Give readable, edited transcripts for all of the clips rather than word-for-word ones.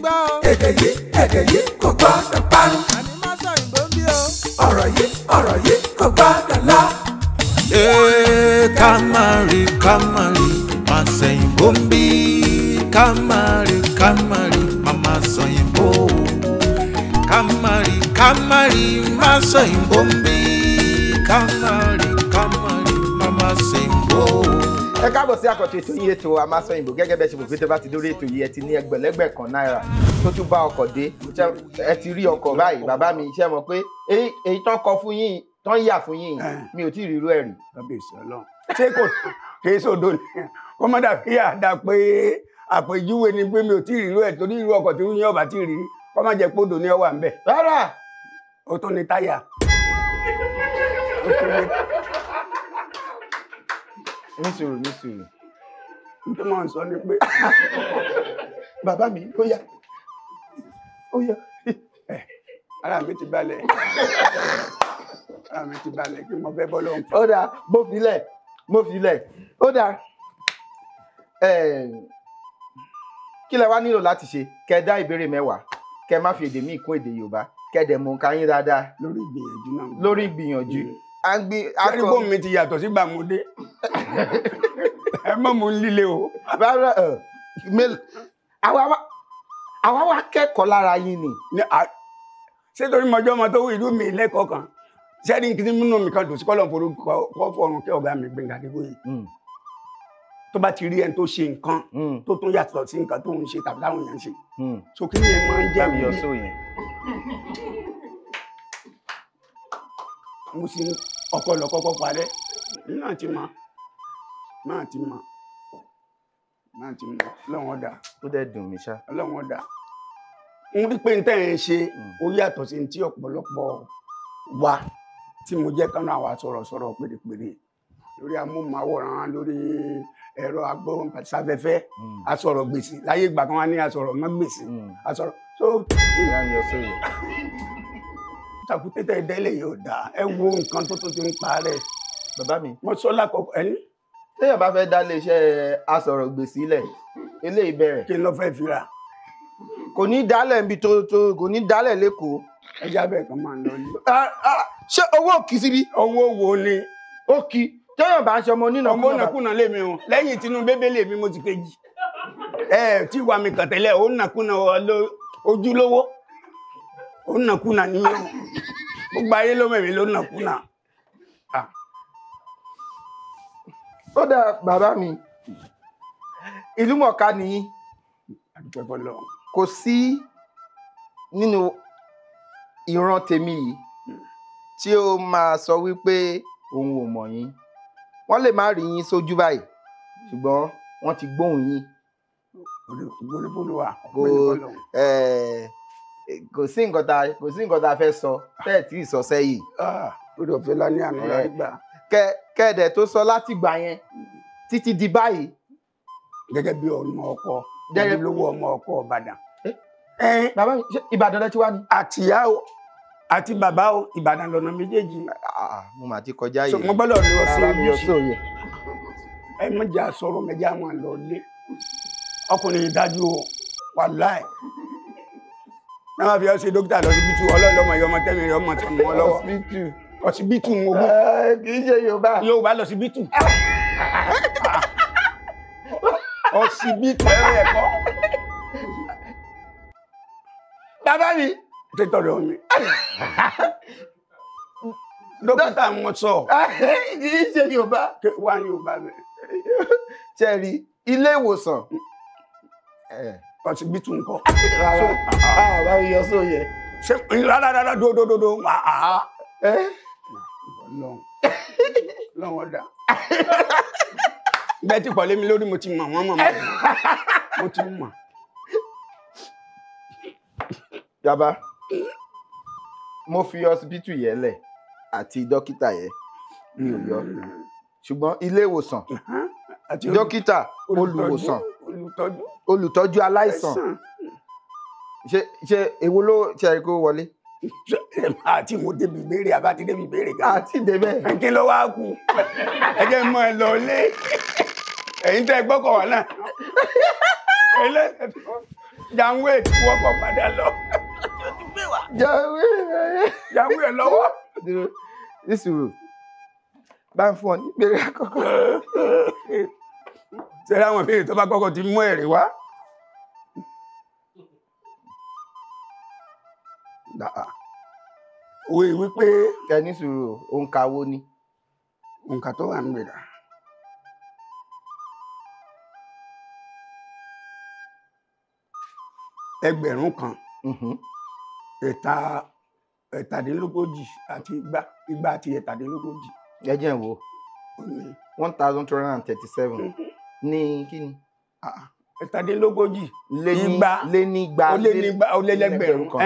gbọ́ o. Èdè yìí, èdè yìí kò gbọ́dọ̀ parun. Àní má sọ òyìnbó ń bí o. Ọ̀rọ̀ yìí, ọ̀rọ̀ yìí kò gbọ́dọ̀ lọ. Ee, ká má rí, ká má rí, má sẹ̀yìnbó ń bí. Ká má rí, ká má rí, má má sọ̀yìnbó. Ká má rí, ká má rí, má sọ̀yìnbó ń bí. Ká má rí, ká má rí, má má sẹ̀yìnbó. Ẹ káàbọ̀ sí àkọ́tún ètò yín, ètò Àmásọ̀yìnbó. Gẹ́gẹ́ bẹ́ẹ̀ ṣe mọ̀ pé tẹ́ bá ti dórí ètò yìí, ẹ ti ní ẹgbẹ̀lẹ́gbẹ̀ kan náírà tó tún bá ọkọ̀ dé. Ẹ ti rí ọkọ̀ báyìí, bàbá mi, ṣe mọ̀ pé èyí tán kọ fún yín, tán yà fún yín, mi ò tí ì rírú ẹ̀ rí. Kábíyèsí Ọlọ́run, ṣé kò kì í sòdo ni kó má dàbí àdá pé àpèjúwe ni pé mi ò tí ì rírú ẹ̀, torí irú ọkọ̀ tí yín ọba tí ì rí kó má jẹ́ pódò ní ọwà ń bẹ̀. Rárá. Ó tún ní táyà. Ní sùúrù, ní sùúrù. N tó máa ń sọ ni pé. Bàbá mi, ó yá. Ó yá. Ara mi ti balẹ̀. Ara mi ti balẹ̀ kí mo fẹ́ bọ́ lọ́hùn. Ó dáa, mo filẹ̀, mo filẹ̀. Ó dáa. Kí lẹ wá nílò láti ṣe? Kẹ dá ìbéèrè 10, kẹ má fi èdè míì kún èdè Yorùbá, kẹ dẹ̀ mọ̀ nǹkan yín dáadáa. Lórí ìgbìyànjú náà. Lórí ìgbìyànjú. Sẹ́ni bóun mi ti yàtọ̀ sígbà mo dé. Ẹ mọ̀ mo ń líle o. Rárá, àwa wá kẹ́kọ̀ọ́ lára yín ni. Ṣé torí mọjọ́ ọmọ tó wù ìlú mi lẹ́kọ̀ọ́ kan? Sẹ́ni kí nínú mi kan dùn sí kọ́lọ̀ forúkọ kọ́ fọ̀run kí ọ̀gá mi Gbénga Adébóyè. Tó bá ti rí ẹni tó ṣe nǹkan tó tún yàtọ̀ sí nǹkan tó ń ṣe tàbí táwọn èèyàn ń ṣe. So kí ni ẹ máa ń jẹ́ mi? Mo sì ń ọpọlọ kọ́kọ́ parẹ́. Náà ti mọ̀, náà ti mọ̀, náà ti mọ̀. Ọlọ́run ọ̀dà. Ó dẹ̀ dùn mí ṣá. Ọlọ́run ọ̀dà. N rí pé n tẹ́ ẹ̀ ń ṣe ó yàtọ̀ sí ti ọ̀pọ̀lọpọ̀ wa tí mo jẹ́ kánú àwa sọ̀rọ̀sọ̀rọ̀ pèrèpèrè lórí amóhùnmáwòrán, lórí ẹ̀rọ agbóhùnsáfẹ́fẹ́, asọ̀rọ̀ gbèsè láyé ìgbà kan wá ní asọ̀rọ̀ mọ́ gbèsè, asọ̀rọ̀ so. Tàkúté délé yóò dáa, ẹ wo nǹkan tó tún ti ń parẹ́. Bàbá mi, mo sọ lákọ̀ọ́kọ́ ẹni. Téèyàn bá fẹ́ dá iléeṣẹ́ asọ̀rọ̀ gbèsè lẹ̀, eléyìí bẹ̀rẹ̀. Kí n lọ fẹ́ fi rà? Kò ní dálẹ̀ níbi tó kò ní dálẹ̀ lẹ́kọ̀ọ́. Ẹja bẹ́ẹ̀ kan máa ń lọ ilé. Ṣé owó òkì síbi? Owó wo ni? Ó kì. Téèyàn bá ń ṣe ọmọ onínàkúnà. Ọmọ onínàkúnà lèmi o. Lẹ́yìn tinú bébélé mi mo ti kejì. Ẹ tí wàá mi kàn tẹ́lẹ̀, ó nàkúnà ojúlówó. Ó nàkúnà ni mí o. Gbogbo ayé ló mẹ̀mí ló nàkúnà. Ó dáa bàbá mi, ìlú mọ̀ọ́ká ni yín. Kò sí nínú ìran tèmi yìí tí ó máa sọ wípé òun ò mọ̀ yín. Wọ́n lè má rí yín sójú báyìí, ṣùgbọ́n wọ́n ti gbóhùn yín. Kò sí nǹkan tá a fẹ́ sọ tẹ́ẹ̀ tí ì sọ sẹ́yìn. Orí ọ̀fẹ́ la ní àná la rí gbà. Kẹ́ẹ̀dẹ̀ tó sọ láti gbà yẹn títí di báyìí. Gẹ́gẹ́ bí ọmọ ọkọ, ojúlówó ọmọ ọkọ Ìbàdàn. Bàbá mi, Ìbàdàn lẹ ti wá ni? Àtìyá o, àti bàbá o, Ìbàdàn lọ́nà méjèèjì. Mo mà ti kọjá yìí. Mo gbọ́dọ̀ lọ sí ojúṣe. Ẹ má jà sọ̀rọ̀ mẹ́jà máa lọ lé. Ọkùnrin ìdájú o, wàláì. Náà máa fi ọ ṣe dókítà lọ síbítù, Ọlọ́run lọ́mọ ìyá ọmọ tẹ́mi rẹ̀ ọmọ tẹ̀mú ọ lọ́wọ́. Ọsibítù ń wo. Kì í ṣe Yorùbá. Yorùbá lọ síbítù. Ọsibítù ẹ̀rọ ẹ̀kọ́. Bàbá mi. Ṣé tọ̀dọ̀ mi? Dókítà wọn sọ. Kì í ṣe Yorùbá. Wá Yorùbá bẹ̀. Ṣé rí ilé ìwòsàn? Ọsibítù ńkọ́. Rárá, bàbá mi yọ sóye. Ṣé rárá rárá dódódódó àá. Ọlọ́run ọ̀dà. Bẹ́ẹ̀ ti pọ̀ lé mi lórí, mo ti mọ̀ wọ́n mọ̀ mo ti mọ̀. Bàbá, mo fi ọsibítù yẹn lẹ̀ àti dókítà yẹn mi ò yọ. Ṣùgbọ́n ilé ìwòsàn, dókítà, olùwòsàn, olùtọ́jú aláìsàn. Ṣé èwo ló ṣe kó wọlé? Àti mo débi ìbéèrè àbá ti débi ìbéèrè gan. Àti débẹ̀. Kí ló wá kù? Ẹ jẹ́ mọ́ ẹ lọ lé. Ẹ̀yin tẹ́ gbọ́kọ̀ wá náà. Jàǹwé tí wọ́n kọ́ padà lọ. Jàǹwé Jàǹwé lọ́wọ́. Dúró nísìrò bá ń fún ọ ní ìbéèrè àkọ́kọ́. Ṣé àwọn ìbéèrè tó bá kọ́kọ́ ti mú ẹ̀rí wá? Òwe wípé. Ẹ ní sùúrù, òǹkà wo ni? Òǹkà tó wà ń gbèrà. Ẹgbẹ̀rún kan, ẹ̀tàdínlógójì àti igba àti ẹ̀tàdínlógójì. Ẹ jẹ́ n wò. 1237 ní kí ni? Ẹ̀tàdínlógójì. Igba. Lé ní igba. Ó lé ní igba, ó lé lẹ́gbẹ̀rún kan.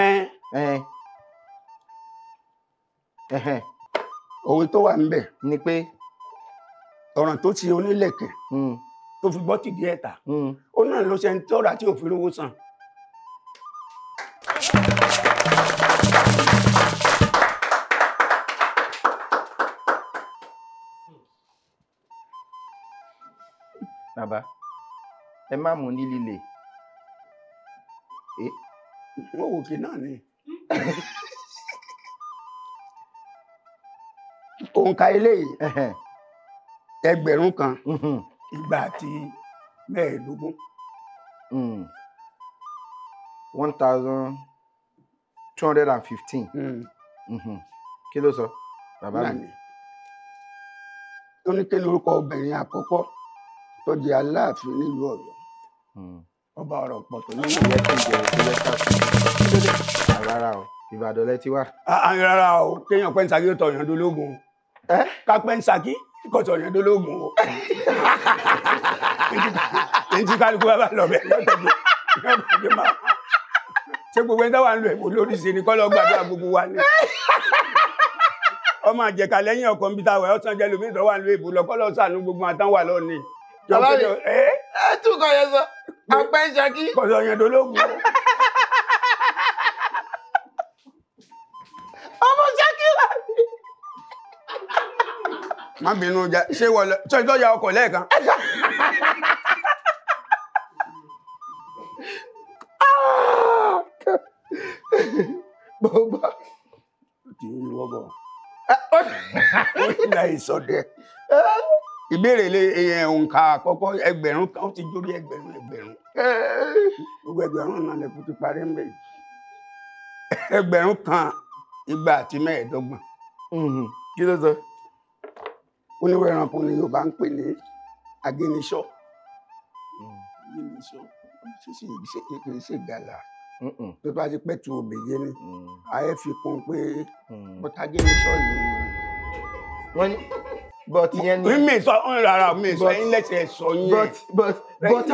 Òwe tó wà ńbẹ̀ ni pé ọ̀ràn tó ti onílẹ̀kẹ̀ tó fi gbọ́ tìdí ẹ̀ta ó náà ló ṣe ń tọ́ra tí òfin rówó san. Bàbá, ẹ má mú ní líle. Wọ́n wò kí náà ni. Òǹkà eléyìí ẹgbẹ̀rún kan igba àti mẹ́ẹ̀ẹ́dógún. 1215. Kí ló sọ bàbá mi? Ó ní kí lórúkọ obìnrin àkọ́kọ́ tó jẹ́ Aláàfin nílùú Ọ̀yọ́. Ọba ọ̀rọ̀ pọ̀ tó ní. Ìyẹn kì í jẹ ìpínlẹ̀ káàkiri. Rárá o, Ìbàdàn lẹ ti wá. Rárá o, kéèyàn pẹ́ ń Ṣakí ó tọ̀yàn dológun. Ká pẹ́ ń Ṣakí kò tọ̀yàn dológun o. Ní tí kálukú bá bá lọ bẹ̀ lọ́tọ̀jú lọ́tọ̀jú máa. Ṣé gbogbo ẹni táwa ń lo èbó lórí ṣe ni kọ́ lọ gbàdúrà gbogbo wa ni? Ọmọ àjẹkà lẹ́yìn ọkọ̀ níbi táwa ọ̀sán jẹ́ lómi tó wà ń lo èbó lọ kọ́ lọ sànú gbogbo àtàn wà lọ́ọ̀ni. Ẹ tún kọ yẹn sọ, apẹ́ ń Ṣakí. Kò tọ̀yàn dológun o. Ọmọ Ṣakí wà ní. Má bínú jẹ, ṣé wọ́n lọ, ṣé ìjọ ya ọkọ̀ lẹ́ẹ̀kan? Gbogbo. Ti ń wọ́bọ̀. Ó ń la ìsọdẹ. Ìbéèrè lé òǹkà àkọ́kọ́ ẹgbẹ̀rún kan, ó ti jórí ẹgbẹ̀rún ẹgbẹ̀rún. Gbogbo ẹgbẹ̀rún náà lẹ́kùn ti parí ń bẹ̀. Ẹgbẹ̀rún kan igba àti mẹ́ẹ̀ẹ́dọ́gbọ̀n. Kí ló sọ? Onírú ẹranko ni Yorùbá ń pè ní agínisọ́. Agínisọ́ kì í ṣe gàlà. Tó bá ti pẹ́ tu òbèyé ni, ààyè fi kún pé bọ́tà agínisọ́ yìí. Wọ́n ní but yẹn ni. Mi sọ rárá mi sọ yín lẹ́sẹ̀ sọ yín. But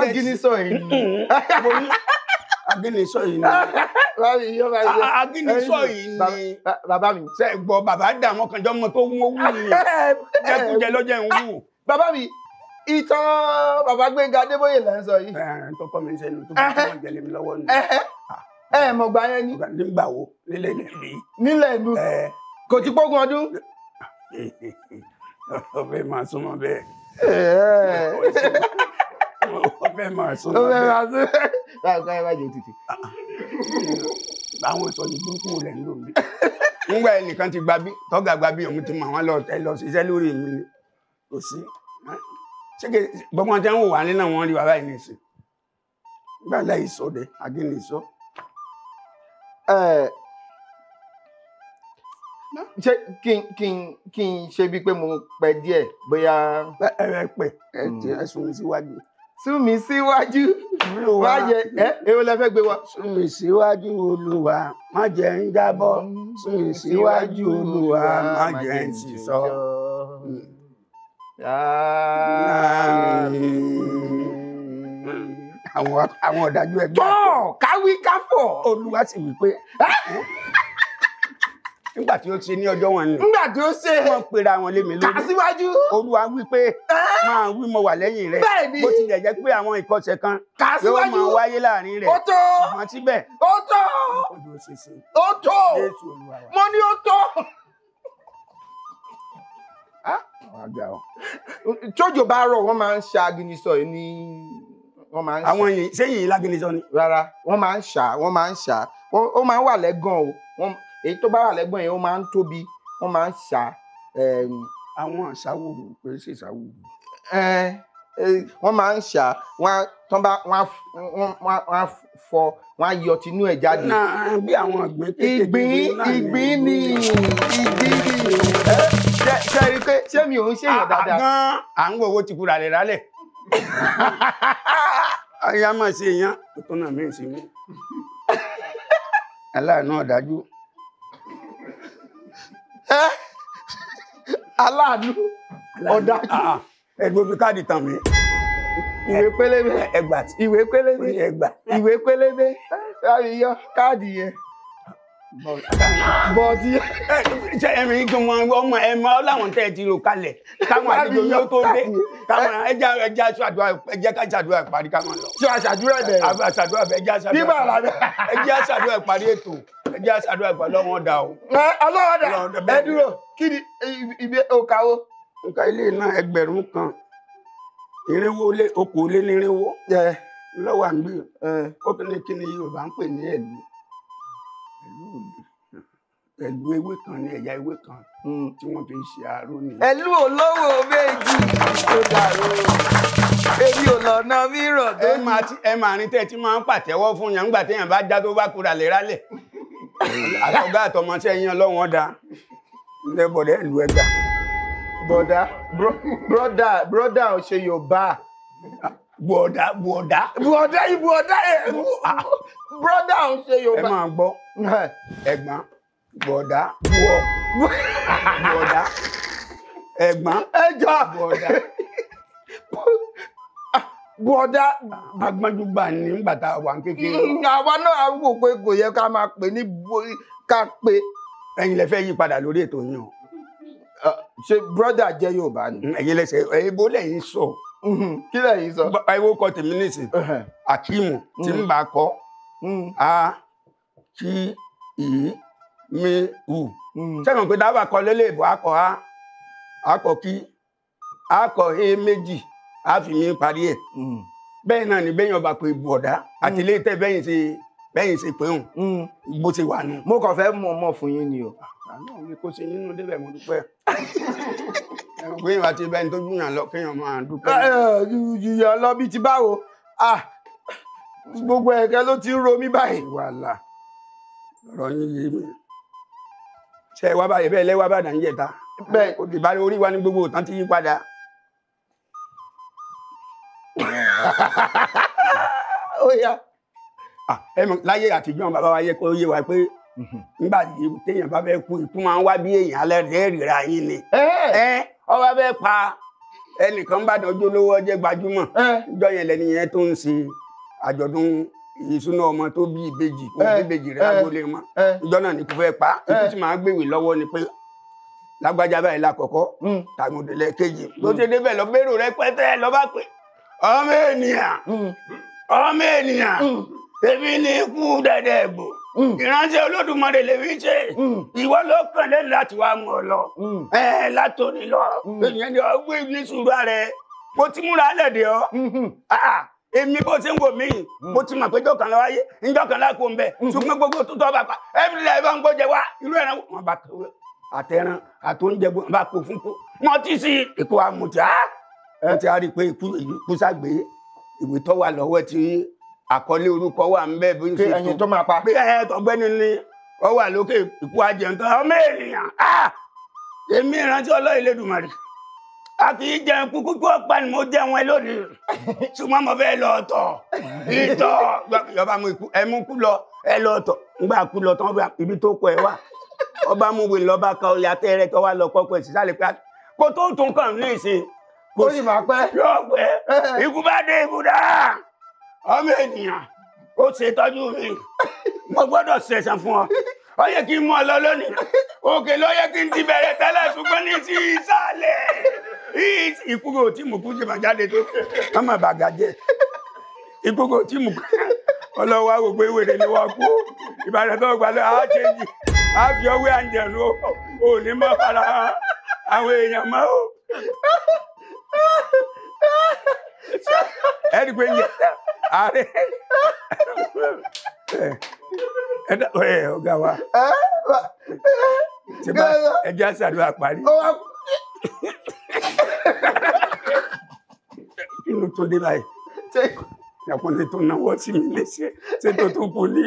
agínisọ́ yìí ni. Agínisọ́ yìí ni. Agínisọ́ yìí ni. Bàbá mi. Ṣé gbọ́ bàbá dà wọ́n kan jọ mọ tó wú owó ni. Jẹkújẹ lọ́jọ́ ń wú. Bàbá mi, ìtàn bàbá Gbénga Adébóyè là ń sọ yìí. Ẹ tọkọ mi sẹ́nu tó bá tó wọn jẹlé mi lọ́wọ́ ni. Ẹ mọ̀ gbà yẹn ni. Nígbà wo nílẹ̀ ilẹ̀ mi. Nílẹ̀ ìlú. Kò ti pógun ọdún. Ó fẹ́ máa súnmọ́ bẹ́ẹ̀. Ó fẹ́ máa súnmọ́ bẹ́ẹ̀. Ó fẹ́ máa súnmọ́ bẹ́ẹ̀. Báwo ká ẹ bá jẹ òtítì? Àwọn ìsọ̀yìn burúkú rẹ̀ ń lò mí. Nígbà ẹnìkan ti gba bí, tọ́gà gba bí, òun ti mọ̀ wọ́n lọ ẹ lọ ṣiṣẹ́ lórí mi ni. Kò sí. Ṣé kí gbọ́ngàn tí wọ́n wà nínú wọn rí bàbá yìí nìsín? Nígbà láì sọdẹ, agínisọ. Ṣé kí n ṣe bíi pé mo pẹ́ díẹ̀ bóyá. Ẹ pẹ́ ẹ sún mi síwájú. Sún mi síwájú. Má jẹ ẹ èwo lẹ fẹ́ gbé wa. Sún mi síwájú Olúwa, má jẹ́ ń jábọ́. Sún mi síwájú Olúwa, má jẹ́ ń sísọ. Àwọn ọ̀dájú ẹgbẹ́. Tọ́ káwí káfọ̀. Olúwa sì wí pé nígbà tí ó ṣe ní ọjọ́ wọn ni. Nígbà tí ó ṣe. Wọ́n pera wọn lé mi lórí. Kà síwájú. Olúwa wí pé máa wí mo wà lẹ́yìn rẹ̀. Bẹ́ẹ̀ni. Bó tilẹ̀ jẹ́ pé àwọn ìkọsẹ̀ kan Kà yóò síwájú. máa wáyé láàrin rẹ̀. Ó tó. Ṣùgbọ́n síbẹ̀. Ó tó. Ojú ṣinṣin. Ó tó. Jésù Olúwa wa. Mo ní ó tó. Àwọn àgbà o. Tójò bá rọ̀ wọ́n máa ń ṣe aginisọ yìí ní Wọ́n máa ń ṣà. Àwọn yìí sẹ́yìn yìí lágínní sọ ni. Rárá, wọ́n máa ń ṣà, wọ́n máa ń ṣà, ó máa ń wà lẹ́gàn o. Èyí tó bá wà lẹ́gàn yẹn ó máa ń tóbi, wọ́n máa ń ṣà. Àwọn àṣàwòrò pé ṣe ṣàwòrò. Wọ́n máa ń ṣà, wọ́n á fọ, wọ́n á yọ tinú ẹ̀ jáde. Bí àwọn ìgbín kékeré. Ìgbín ni ìgbín ni. Ṣe rí i pé ṣé mi ò ń ṣèyàn dáadáa. Gan-an à ń wo owó ti kúra rẹ̀ rálẹ̀. Ayé a máa ṣe èèyàn tó náà mí sí mi. Aláàánú ọ̀dájú. Aláàánú ọ̀dájú. Ẹgbẹ́ fi káàdì tàn mí. Ìwé pélébé. Ẹgbà. Ìwé pélébé. Ẹgbà. Ìwé pélébé. Láti yọ káàdì yẹn. Bọ́ọ̀dì. Ṣé ẹ̀mí kí wọ́n ọmọ ẹ̀mọ láwọn tẹ́ ẹ ti rò kalẹ̀ káwọn àlejò yóò tó dé káwọn ẹja ẹja ṣàdúrà ẹjẹ ká ṣàdúrà ìparí káwọn lọ. Ṣé àṣàdúrà bẹ̀rẹ̀? Àṣàdúrà bẹ̀rẹ̀ ẹjẹ àṣàdúrà. Bíbà làbẹ́. Ẹjẹ àṣàdúrà ìparí ètò ẹjẹ àṣàdúrà ìparí lọ́wọ́n dà o. Ọlọ́wọ́n dà ẹ dúró kí ni ibi òkàwó. Nǹkan ilé náà 1,000 irinwó okòólénírínwó lọ́wọ́ àmì ó kí ni Yorùbá ń pè ní ẹ̀lú. Ẹ̀lú ewé kan ní ẹ̀yà ewé kan tí wọ́n fi ń ṣe aró ni. Ẹ̀lú olówó méjì tó dàrú èmi ò lọ́nà mìíràn tó ní. Ẹ máa rin tẹ́ ẹ ti máa ń pàtẹ́wọ́ fún yàn nígbà téèyàn bá já tó bá kúra lè rálẹ̀. Àtọ̀gá àtọmọṣẹ́ yín ọlọ́wọ́n da lẹ́bọ̀dẹ́ ìlú ẹgbà. Bọ̀dá bródà ò ṣe Yorùbá. Bọ̀dá bọ̀dá. Bọ̀dá ìbọ̀dá bródà ò ṣe Yorùbá. Ẹ máa gbọ́ ẹ̀gbọ́n bọ̀dá bọ̀ bọ̀dá ẹ̀gbọ́n ẹjọ́ bọ̀dá bọ̀dá. Agbọ́njúgbà ní nígbà tá a wà kékeré. Àwa náà wò pé kò yẹ ká máa pè ní ká pè. Ẹ̀yin lẹ fẹ́ yí padà lórí ètò yín o. Ṣé brọ́dà jẹ́ Yorùbá ni? Ẹ̀yin lẹsẹ̀ ẹ̀yin lẹ́yìn sọ. Kí lẹ́yìn sọ? Ẹ̀yin kọ tèmi nísìn. Akíìmù tí ń bá kọ́ a kí ì mi u. Sẹ́wọ̀n pé dábàá kọ lélẹ̀ ìbò akọ a akọ kí akọ e méjì a fi mi parí ẹ̀. Bẹ́ẹ̀ náà ni bẹ́yìn ọba pé bọ̀dá àti ilé tẹ́ bẹ́yìn ṣe pé hùn bó ṣe wà nù. Mo kàn fẹ́ mọ̀ ọmọ fún yín ni o. Àná mi kò ṣe nínú débẹ̀ mo dúpẹ́. Kéèyàn àti bẹ́ẹ̀ tó júyàn lọ kéèyàn máa dúpẹ́. Jùyàn lọ bíi ti báwo? Gbogbo ẹ̀kẹ́ ló ti ń ro mí báyìí. Wàhálà ọ̀rọ̀ yín yé mi. Ṣé ẹ wá báyìí bẹ́ẹ̀ lẹ́wà bàdà ń jẹta? Bẹ́ẹ̀ ó di bá orí wa ní gbogbo òtán ti yí padà. Ó yá. Ẹ mọ̀ láyé àtijọ́ bàbá wa yẹ kó yé wa pé nígbà téèyàn bá fẹ́ kú ikú máa ń wá bí èèyàn alẹ́ rẹ̀ ríra yín ni. Ọba fẹ́ pa ẹnìkan bá dọjọ́ lówó ọjẹ́ gbajúmọ̀ níjọ́ yẹn lẹni yẹn tó ń ṣe àjọ̀dún ìṣúná ọmọ tó bí ìbejì kó bí ìbejì rẹ̀ lágboolé wọn níjọ́ náà ni kò fẹ́ pa ikú tí màá gbèwè lọ́wọ́ ni pé lágbájá báyìí lákọ̀ọ́kọ́ tàgùndínlẹ̀ kejì ló ṣe débẹ̀ lọ bérò rẹpẹtẹ lọ bá pè ọmọ ènìyàn ọmọ ènìyàn èmi ní ikú dẹ̀dẹ̀ gbò ìránṣẹ́ Olódùmarè lèmi ṣe ìwọ ló kàn lẹ́nu láti wá mú ọ lọ látòní lọ ènìyàn ni ọgbẹ́ ní sùúrù rẹ mo ti múra lẹ́dẹ̀ ọ èmi bó ṣe ń wò mí mo ti mọ̀ pé jọ̀kan lọ wáyé njọ̀kan lákò ń bẹ̀ ṣùgbọ́n gbogbo tó tọ́ bá pa ẹ̀fílẹ̀ ẹ̀ bá ń gbọ́jẹ wá irú ẹ̀ràn wọn bá kó àtẹ̀ràn àtòúnjẹ bá kó fún kó wọn ti sí èkó àmùtí á ti á rí i pé ikú ságbé ìwé tó wà lọ́wọ́ tí àkọlé orúkọ wà ń bẹ bí n ṣe tó ẹyin tó máa pa. Bí ẹ tọgbẹ́ni ni ọ wà lókè ikú ajẹun tán ọmọ ènìyàn èmi ìrántí Ọlọ́run Elédùmarè a kì í jẹun kúkú kí ọ̀pá ni mo jẹun ẹ lónìí ṣùgbọ́n mo fẹ́ lọ tọ̀ ìtọ̀ yọba mu ikú ẹ mú kú lọ ẹ lọ tọ̀ ngbà kú lọ tán ibi tó kọ ẹ wà ọba mú wèé lọ́ba kan ọ̀yà tẹ́rẹ́ tó wà lọ kọ́kọ́ ẹ̀ sísàlẹ̀ pé kó tó tún kàn ní ìsìn kó sì máa pẹ́ yóò pẹ́ ikú bá dé ikú dá ọmọ ènìyàn ó ṣètọ́jú mi mo gbọ́dọ̀ ṣẹ̀san fún ọ ó yẹ kí n mú ọ lọ lónìí òkè ló yẹ kí n ti bẹ̀rẹ̀ tẹ́lẹ̀ ṣùgbọ́n ní sí ìsàlẹ̀ ikú kò tí mú kú ṣe máa jáde tó ọmọ bàgà jẹ ikú kò tí mú kú ọlọ́wọ́ àwògbé wèrè ni wọ́n kú Ìbàdàn tó gbà lọ á ṣèjì á fi ọwé àǹjẹ̀nu ò ní mọ́ fara àwọn èèyàn mọ́ o. Ẹ̀rí pé Ààrẹ ẹ ọ̀gá wa tí bá ẹjẹ àṣàdúrà parí. Kí ló tó dé báyìí? Ìyàpọ̀lẹ̀ tó náwó sí mi léṣe ṣé tó tó kù ní.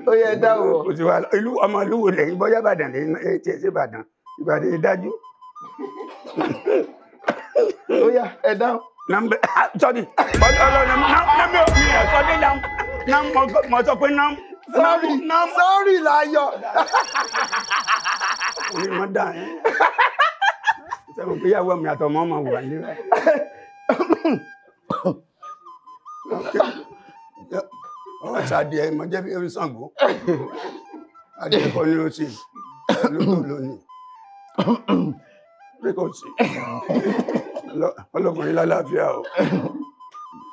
Ó yẹ dáwọ̀. Kò sí wàhálà. Ìlú ọmọ ìlú wo lẹ́yìn bọ́yá Ìbàdàn lẹ́yìn ẹ̀ tiẹ̀ sí Ìbàdàn. Ìbàdàn yìí dájú. Ó yá ẹ dáhùn. Nàmbẹ sọdí ọlọ́run nàmbẹ mi ẹ sọdí nam mọ sọ pé nam. Sọ́ọ̀rì sọ́ọ̀rì láyọ̀. Orí ma dà ẹ́. Sẹ́wọ̀n pé ìyàwó mi àtọmọ ọmọ wà ní rẹ̀. Ọ̀ ṣàdìẹ mọ jẹ́ bí orí Ṣàngó. Adìẹ kọ́ ni ó ṣe lótò lónìí. Pé kò sí. Ọlọ́kùnrin lálàáfíà o.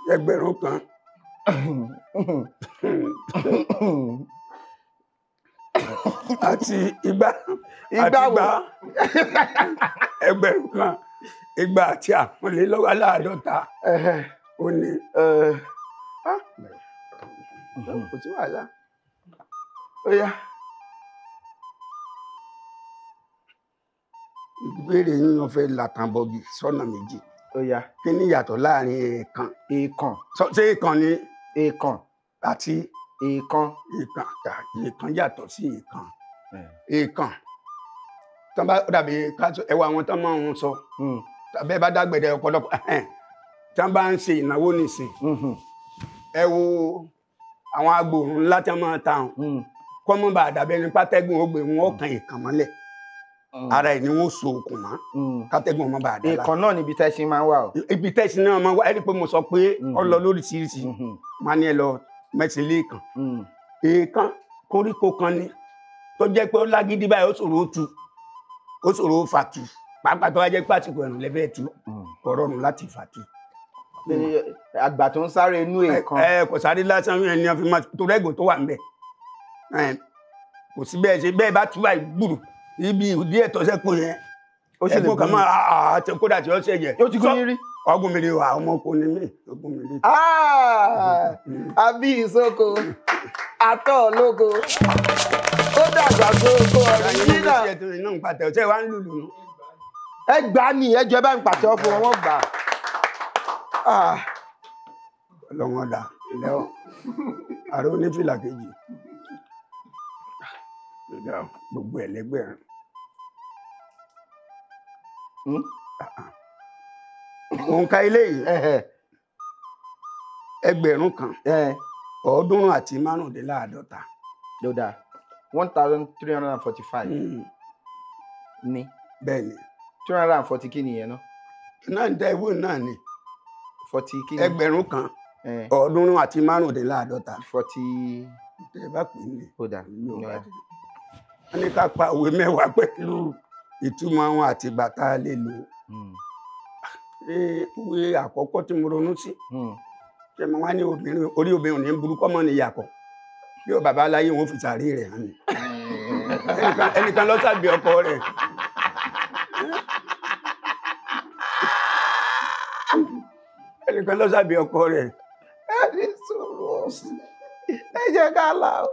1,000. Àti igba àti igba 1,000 igba àti àpọ̀nlélọ́wọ́láàdọ́ta ó ní. Kò sí wàhálà. Ó yá. Ìbéèrè yín wọ́n fẹ́ làtàbọ̀gì sọ́nà méjì. Ó yá. Kí ni ìyàtọ̀ láàrin èèkàn? Èèkàn. Ṣé èèkàn ni? Èèkàn. Àti èèkàn. Èèkàn èèkàn yàtọ̀ sí èèkàn. Èèkàn tó bá dàbí ẹwà àwọn tó máa ń sọ. Tàbí ẹ bá dágbẹ̀dẹ ọ̀pọ̀lọpọ̀ tí wọ́n bá ń ṣe ìnáwó nìsín. Ẹ wo àwọn agbòòrùn ńlá tí wọ́n máa ta hàn. Kọ́mọ́ bá dàbí ẹni pátẹ́gùn ó gbé wọn ó kan èèkàn mọ́lẹ̀. Ara ẹ̀ ni wọ́n so okùn mọ́ kátẹ́gùn ọmọ bá dá la. Èèkàn náà níbi tẹ́sí máa ń wà o. Ibi tẹ́sí náà máa ń wà ẹ rí i pé mo sọ pé ọ lọ lóríṣiríṣi máa ní ẹ lọ mẹ́sìn léèkàn. Èèkàn koríko kan ni tó jẹ́ pé ó lágídí báyìí ó ṣòro ó tu ó ṣòro ó fà tu pàápàá tó wá jẹ́ pé àsìkò ẹ̀rùn lẹ́fẹ̀ẹ́ tu kò rọrùn láti fà tu. Àgbà tó ń sáré inú èèkàn. Ẹ kò sáré lásán ẹni wọn fi máa torí ẹ̀gùn tó wà ńbẹ̀ kò sí bẹ́ẹ̀ ṣe bẹ́ẹ̀ bá tú báyìí gbùrù ibi ìdí ẹ̀tọ́ sẹ́kù yẹn ẹ̀gbọ́n kan máa kódà tí ó ṣe yẹ. Yóò ti gún yín rí. Ọgùn mi rí wa ọmọ kò ní mí ọgùn mi rí. Àbí ìsoko àtọ̀ lóko ó dàgbà gbogbo ọ̀rọ̀ yìí náà. Iná ń pàtẹ ọ̀sẹ̀ wa ń lùlù nù. Ẹ gbà á ní ẹjọ́ ẹ bá ń pàtẹ ọ fún wọn wọ́n gbà á. Ọlọ́wọ́n dà lẹ́wọ̀n ààrẹ onífìlà kejì gbogbo ẹ̀ lẹ́gbẹ̀rún. Òǹkà eléyìí 1,355. Ló dáa 1,345 ní. Bẹ́ẹ̀ ni. 340 kí nìyẹn náà. Náà ń tẹ ìwé náà ni. 40 kí ni. 1,355. 40. Tẹ ẹ bá pè é ní. Ó dáa. Wọ́n ní ká pa òwe mẹ́wàá pẹ̀lú ìtumọ̀ wọn àti ìgbà tá a lè lò. Òwe àkọ́kọ́ tí mo ronú sí. Ṣé mo wá ní obìnrin orí obìnrin ní burúkú ọmọ ní ìyàkọ̀ bí ó bàbá aláyé wọn fi sàárè rẹ̀ hàn ní. Ẹnìkan ló sàbí ọkọ rẹ̀. Ẹnìkan ló sàbí ọkọ rẹ̀. Ẹ ní sùúrù ẹ jẹ́ ká là ó.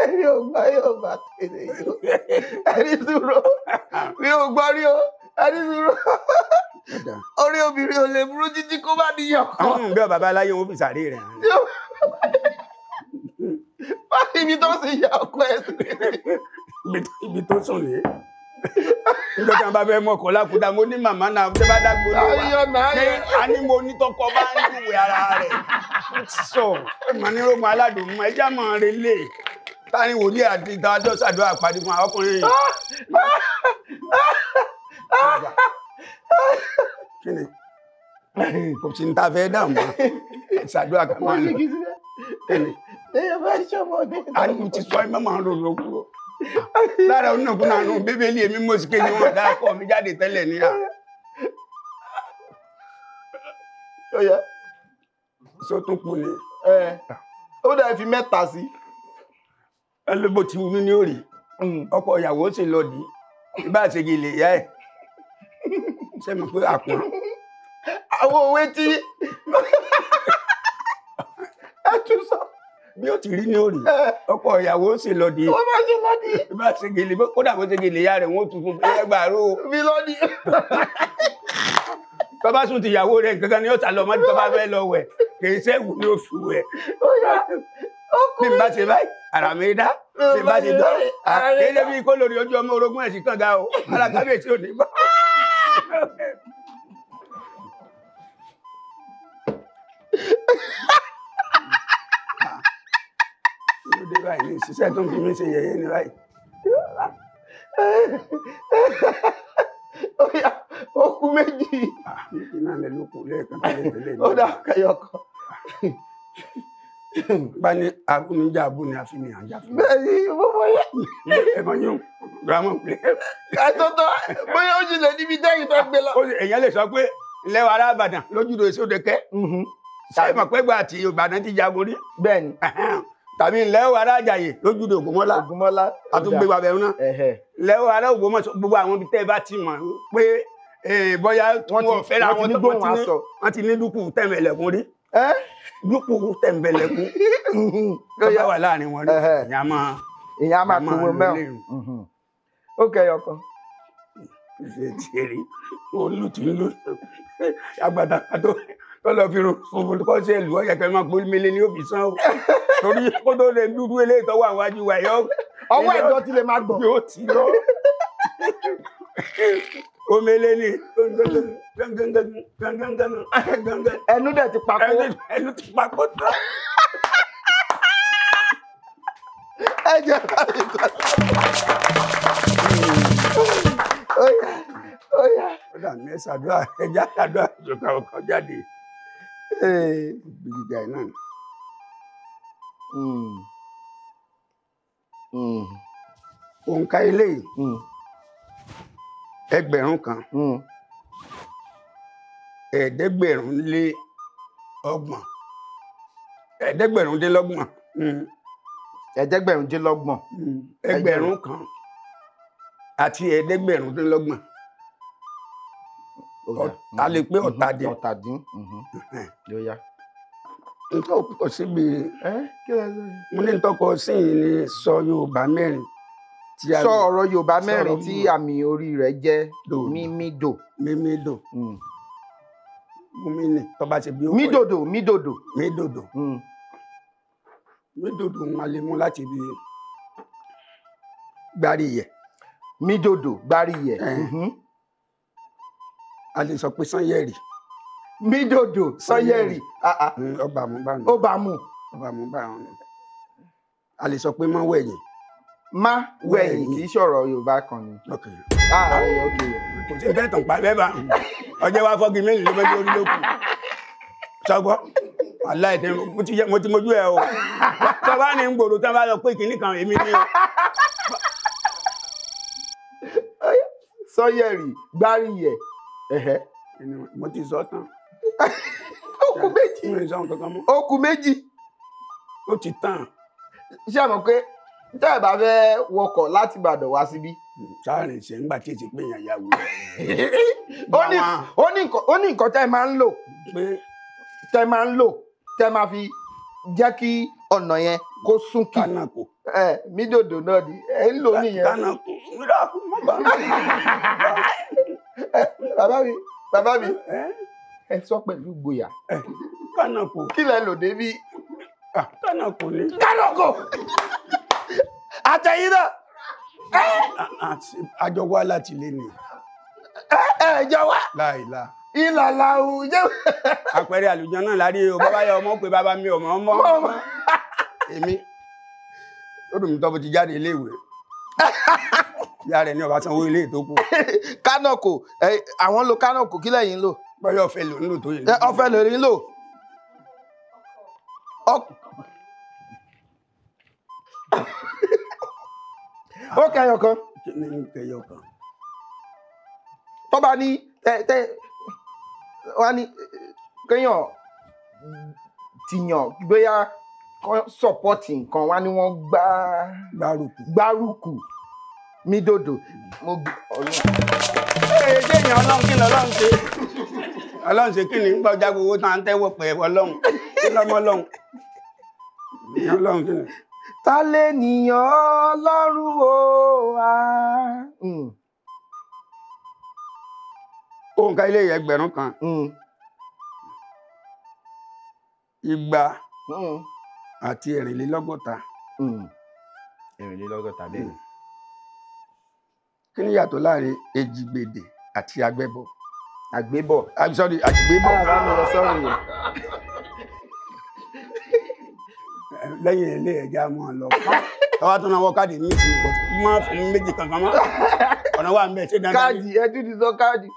Èmi ò gbọ́ yóò bá tèlé yóò. Ẹni sùúrù mi ò gbọ́ rí o. Ẹni sùúrù orí obìnrin ò lè burú títí kó bá níyàn kan. Àwọn bí bàbá aláyé wọn fi sàárè rẹ̀ hàn. Bá ibi tó sì yà ọkọ ẹ sí. Ibi tó sùn ní. Nígbà tí wọn bá fẹ́ mọ ọkọ lákúdá mo ní màmá náà tó bá dágbó ló wà. Ní a ní mo ní tọkọ bá ń lùwẹ̀ ara rẹ̀. Sọ màá ní rogun aládùn mọ́ ẹjá mọ́ relé. Tani wòlíì àti ìdájọ́ ṣàdúrà pàdé fún àwọn ọkùnrin yìí. Kí ni? Kò sí ní ta fẹ́ dààmú. Ṣàdúrà kan máa ń lọ. Kí ni? Èèyàn fẹ́ ṣọmọ ní. A ní ti sọ ẹ má máa ń lò lókùrò. Lára onínàkúnà nù Bíbélì èmi mo sì kéde wọn dákọ̀ mi jáde tẹ́lẹ̀ ní à. Ó yá. Sọ tún kù ni. Ó dà fi mẹ́ta sí. Ẹlẹ́bó ti wú ní òrì. Ọkọ ìyàwó sì lọ dì í. Ìbá àṣegì lè yá ẹ̀. Ṣé mo pé àpọ̀n? Àwọn òwe tí ẹ tún sọ. Bí ó ti rí ní òrì, ọkọ ìyàwó sì lọ di. Wọ́n bá ṣe lọ di. Bá ṣe gèlè, kódà bó ṣe gèlè ìyá rẹ̀ wọ́n tún fún ẹgbàárò. Bí lọ di. Bàbá sùn ti ìyàwó rẹ̀ gangan ni ó ta lọ mọ́ tó bá fẹ́ lọ wẹ̀, kì í ṣẹ́wù ni ó fi wẹ̀. Bí n bá ṣe báyìí, ara mi dá. Bí n bá ṣe dán, kì í ṣe bí kó lórí ojú ọmọ orogún ẹ̀ sí kànga o, ara kábíyèsí ò ní bá. Lóde báyìí ní ìṣiṣẹ́ tó ń fi mí ṣe yẹ̀yẹ́ ní báyìí. Ó kù méjì. Méjì náà lè lókun lẹ́ẹ̀kan tẹ́lẹ̀ tẹ́lẹ̀. Ó dà kẹyọ kan. Bá ní abúnijà abúni àfihàn àjà fún mi. Bẹ́ẹ̀ni, mo mọ yẹ. Ẹ mọ yún gírámọ̀ pé. Àtọ́tọ́ bóyá ó jìnlẹ̀ níbi tẹ́yìn fẹ́ gbé lọ. Èèyàn lè sọ pé ilẹ̀ wa ará Ìbàdàn lójúdo Sódẹ̀kẹ́. Ṣé mọ̀ pé gbà àti Ìbàdàn ti jagun rí? Bẹ́ẹ̀ni. Tàbí ilẹ̀ wa ará Àjàyè lójúdo Ògúnmọ́lá. Ògúnmọ́lá. Àtúngbé wa bẹ̀rù náà. Ilẹ̀ wa ará Ògbómọ̀ṣọ́ gbogbo àwọn ibi tẹ́ ẹ bá ti mọ̀ pé bóyá wọn fẹ́ra wọn wọ́n ti ní dúkù tẹ̀m̀bẹ̀lẹ̀kún rí. Dúkù tẹ̀m̀bẹ̀lẹ̀kún tó bá wà láàrin wọn rí. Ìyá máa kúrò mẹ́rin. Ó kẹyọ kan. Ṣé ti rí olú ti ń lò agbada tó lọ fi funfun kọ́ sí ẹ̀lú ọ̀yẹ̀ kẹ́ máa pé mele ní òfin sán o torí kó tó lè dúdú eléyìí tó wà wájú wa yọ. Ọwọ́ ẹ̀jọ́ ti lè máa gbọ̀n. Yóò ti lọ. Omele ni ẹnu dẹ̀ ti papò. Ẹnu ti papò tán. Ẹ jẹ́ báyìí kọ́. Oya oya. Ó dà mí ṣàdúrà ẹja ṣàdúrà ìjọba ọkọ̀ jáde. Gíga ẹ̀ náà. Òǹkà eléyìí 1,000 730 730. 730. 1,000 àti 730. A lè pé ọ̀tàdín. Ọ̀tàdín. Yóò yá. Ntọ́ kọ síbi mo ní ntọ́kọ sí yìí ni sọ Yorùbá mẹ́rin. Sọ ọ̀rọ̀ Yorùbá mẹ́rin tí àmì orí rẹ̀ jẹ́ mímídò. Mímídò. Mímí tó bá ṣe bí ó kọ́. Mídòdò mídòdò. Mídòdò. Mídòdò wọn lè mú láti ibi gbáríyẹ̀. Mídòdò gbáríyẹ̀. A lè sọ pé Sanyẹ̀rì. Mídòdò Sanyẹ̀rì. Ọba mú bá wọn. Ó bá mú. Ọba mú bá wọn. A lè sọ pé má wẹ̀yìn. Má wẹ̀yìn kì í ṣọ̀rọ̀ Yorùbá kan ni. Kò sí bẹ́ẹ̀ tàn pa bẹ́ẹ̀ bá ọjọ́ wa fọ́gi mélòó ló fẹ́ orí lókun. Sọgbọ́ aláìtẹ́ mo ti mojú ẹ o. Tọ́ba ní gbòòrò tán bá lọ pé kìnnì kan èmi ni o. Sanyẹ̀rì gbáríyẹ̀. Mo ti sọ tán. Ó kù méjì. Ó kù méjì. Ó ti tán. Ṣé ẹ mọ̀ pé tẹ́ ẹ bá fẹ́ wọkọ̀ láti Ìbàdàn wá síbí. Sáàrin ṣe ńgbà tí èsì pé èèyàn ya wò. Ó ní nǹkan tẹ́ ẹ máa ń lò tẹ́ ẹ máa ń lò tẹ́ ẹ máa fi jẹ́ kí ọ̀nà yẹn kó súnkì. Kánàkò. Mídòdò náà ni ẹ ń lò nìyẹn. Kánàkò. Bàbá mi bàbá mi ẹ sọ pẹ̀lú ìgboyà. Kánàkò. Kí lẹ lò débi? Kánàkò ni. Kánàkò. Àtẹ̀yìn náà. Àjọ wá láti ilé ni. Ẹ jọ wá. Láìla. Ìlàlà òun jẹ́. Àpẹẹrẹ àlùjọ náà lárí o, bàbá yẹ ọmọ pé bàbá mi ọmọ ọmọ. Èmi ó dùn mí tọ́ bó ti jáde iléèwé. Ìyá rẹ̀ ní ọba sanwó ilé tó kù. Kánàkò, àwọn lo kánàkò, kí lẹ̀yin ń lò? Bọ́yá ọ̀fẹ́ lò ń lò tó yìí. Ọ̀fẹ́ lò ń lò. Ó kẹyọ kan. Ní kẹyọ kan. Tó bá ní tẹ wá ní kéèyàn tìyàn bóyá sọpọ́tì nǹkan wá ní wọ́n gbárùkù mídòdò. Mo ọ̀rọ̀. Ee, jẹ́ èèyàn Ọlọ́run kí lọ́lọ́run ṣe. Ọlọ́run ṣe kí ni ń gbọ́jà gbogbo tá à ń tẹ́wọ̀ pẹ̀ Ọlọ́run kí lọ́mọ Ọlọ́run Ọlọ́run kí ni. Ta lè nìyàn Ọlọ́run o wa. Òǹkà ilé 1,000 260. 64 bẹ́ẹ̀ ni. Kí ni yàtọ̀ láàrin èjìgbèdè àti agbẹ́bọ̀? Àgbébọ̀. I'm sorry, àgbébọ̀. Bá mi lọ sọ́run yẹn. Lẹ́yìn ilé ẹja mọ́ ọ lọ. Tọ́wá tó náwó káàdì ní ìsinmi pọ̀ mọ́ fún méjì kankan mọ́. Ọ̀nà wà ń bẹ̀ ṣé dandan. Káàdì ẹ tún ti sọ káàdì.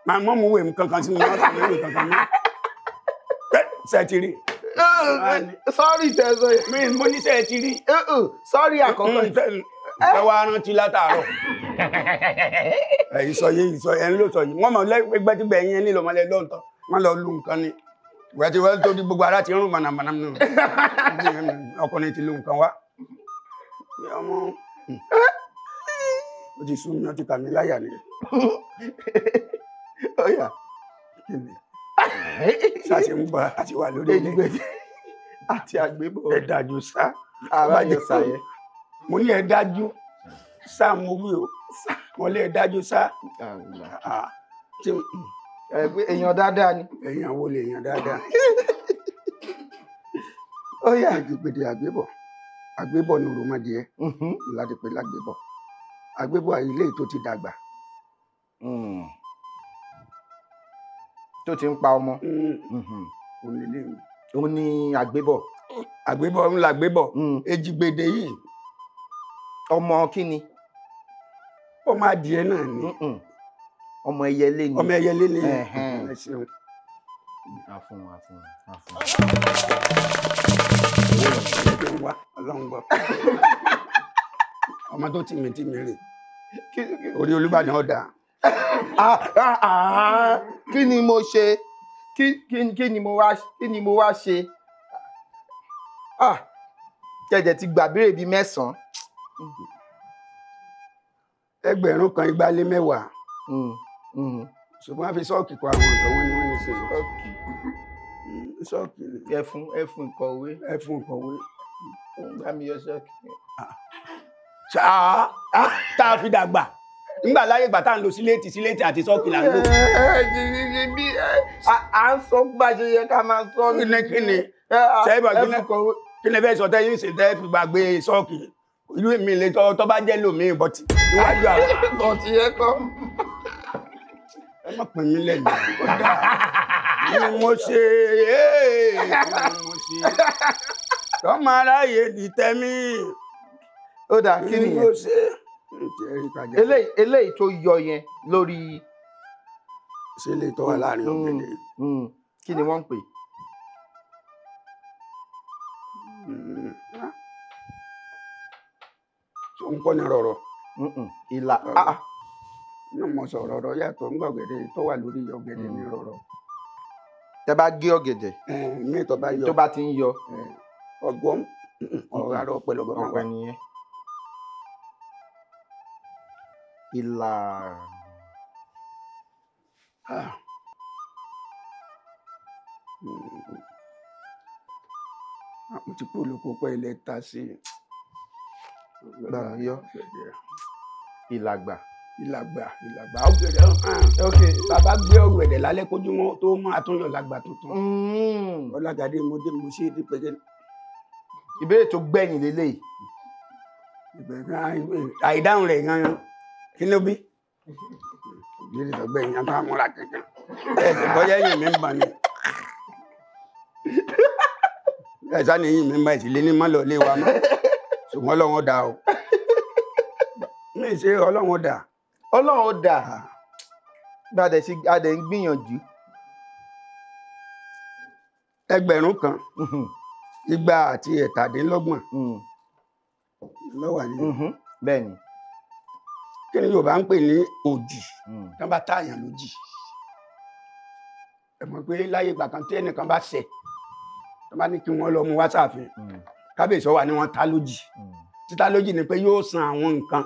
Màá mọ́ mú wèé kankan sí mi, mọ́ fún méjì kankan mọ́. Ṣé ti rí? Sọ́ọ̀rì tẹ̀sán yẹn. Mi mo ní ṣé ti rí. Sọ́ọ̀rì àkọ́kọ́. Ẹ wá rántí látàárọ̀. Ìsọ yìí ìsọ ẹ̀ ń lò sọ yìí. Wọ́n mọ̀ lẹ́gbẹ́gbẹ́ yẹn nílò ọmọlẹ́ lọ́ntọ́. Wọ́n lọ lu nǹkan ni. Ìgbà tí wọ́n tó di gbogbo ara ti rún mànàmáná nù. Ọkùnrin ti lu nǹkan wá. Ọmọ ó ti sú mi, ó ti kà mí láyà ni. Ó yá. Ṣáṣe ń bọ̀ àti wà lórí ilé. Àti àgbébọ̀. Ẹ dájú sá. Ara yóò sá yẹn. Mo ní ẹ dájú sá mo wí o. Mo lé ẹ dájú sá. Èèyàn dáadáa ni. Èèyàn wo lè èèyàn dáadáa? Ó yá. Èjìgbèdè àgbébọ̀. Àgbébọ̀ ni òròmọdìẹ. Láti pè lágbébọ̀. Àgbébọ̀ ilé tó ti dàgbà. Tó ti ń pa ọmọ. Òun ni àgbébọ̀. Àgbébọ̀ ń la àgbébọ̀. Èjìgbèdè yìí. Ọmọ kí ni? Ọmọ adìẹ náà ni. Ọmọ ẹyẹlé ni. Ọmọ ẹyẹlé ni. Ẹ ṣeun. Àfún àfún àfún. Ọlọ́run gbọ́. Ọmọ tó tì mí rè. Orí Olúbàdàn ọ̀dà. Kí ni mo ṣe? Kí ni mo wá ṣe? Jẹ̀jẹ̀ ti gbàbéèrè bíi 9. 1,210. Ṣùgbọ́n a fi ṣọ́ọ̀kì kọ àwọn nǹkan wọn ni wọ́n ní ṣe. Ṣọ́ọ̀kì ni. Ẹfun ìkọ̀wé. Ẹfun ìkọ̀wé. Bá mi yọ ṣọ́ọ̀kì. Ṣáá tá a fi dàgbà. Nígbà láyé ìgbà tá à ń lo síléètì síléètì àti ṣọ́ọ̀kì là ń lò. À ń sọ bá ṣe yẹ ká máa sọ. Kí ni kí ni fẹ́ sọ tẹ́ yín ṣe tẹ́ fi gbàgbé ṣọ́ọ̀kì? Ìlú mi lè tọ́ bá jẹ́ lòmíì bọ́tì níwájú àwọn. Bọ́tì yẹ kọ́. Ẹ má pè mí lẹ́nu. Kódà ni mo ṣe ni mo ṣe tọ́mọ aráyé di tẹ́mí. Ó dà kí nìyẹn? Mo ṣe. Eléyìí tó yọ yẹn lórí. Ṣé ilé tó wà láàrin ọ̀gẹ̀dẹ̀? Kí ni wọ́n ń pè? Ń kọ́ ni rọ̀rọ̀. Ìlà. Ní mo sọ rọ̀rọ̀ yàtọ̀ ńgbà ọ̀gẹ̀dẹ̀ tó wà lórí ọ̀gẹ̀dẹ̀ ni rọ̀rọ̀. Tẹ bá gé ọ̀gẹ̀dẹ̀. Mí tó bá yọ. Tó bá ti ń yọ. Ọgbọ́n ọ̀rọ̀ àrọ̀ pẹ̀lú ọgbọ́n. Ọ̀pẹ nìyẹn. Ìlà. Mo ti kú olùkó pẹ́ ilẹ̀ ta sí i. Yọ. Ìlàgbà. Ìlàgbà ìlàgbà ọ̀gẹ̀dẹ̀. Ok. Bàbá gbé ọ̀gẹ̀dẹ̀ lálẹ́ kójúmọ́ tó mọ́ àtúnyọ̀ làgbà tuntun. Ọlágadé mo dé mo ṣe é dípẹ́jẹ́. Ìbéèrè tó gbẹ̀yìn lélẹ́yìí. Àìdáhùn rẹ̀ gan-an kí ló bí? Ìbéèrè tó gbẹ̀yìn á máa múra kankan. Ẹ ṣe bọ́yá ẹ̀yìn mi ń bà ní. Ẹ sá ni ẹ̀yìn mi ń bà ìsìlẹ̀ ní mọ́ lọ lé wa mọ́. Ṣùgbọ́n Ọlọ́run dà o. Mi ṣe Ọlọ́run dà. Ọlọ́run dà. Bí a dẹ̀ ṣe a dẹ̀ ń gbìyànjú. 1,237 ló wà ní. Bẹ́ẹ̀ ni. Kí ni Yorùbá ń pè ní òjì? Tí wọ́n bá tààyàn lójì. Ẹ mọ̀ pé láyé ìgbà kan tí ẹnìkan bá ṣẹ̀, tí wọ́n bá ní kí wọ́n lọ mú wá sáàfin. Kábíyèsí wà ní wọ́n ta lójì. Títa lójì ni pé yóò san àwọn nǹkan.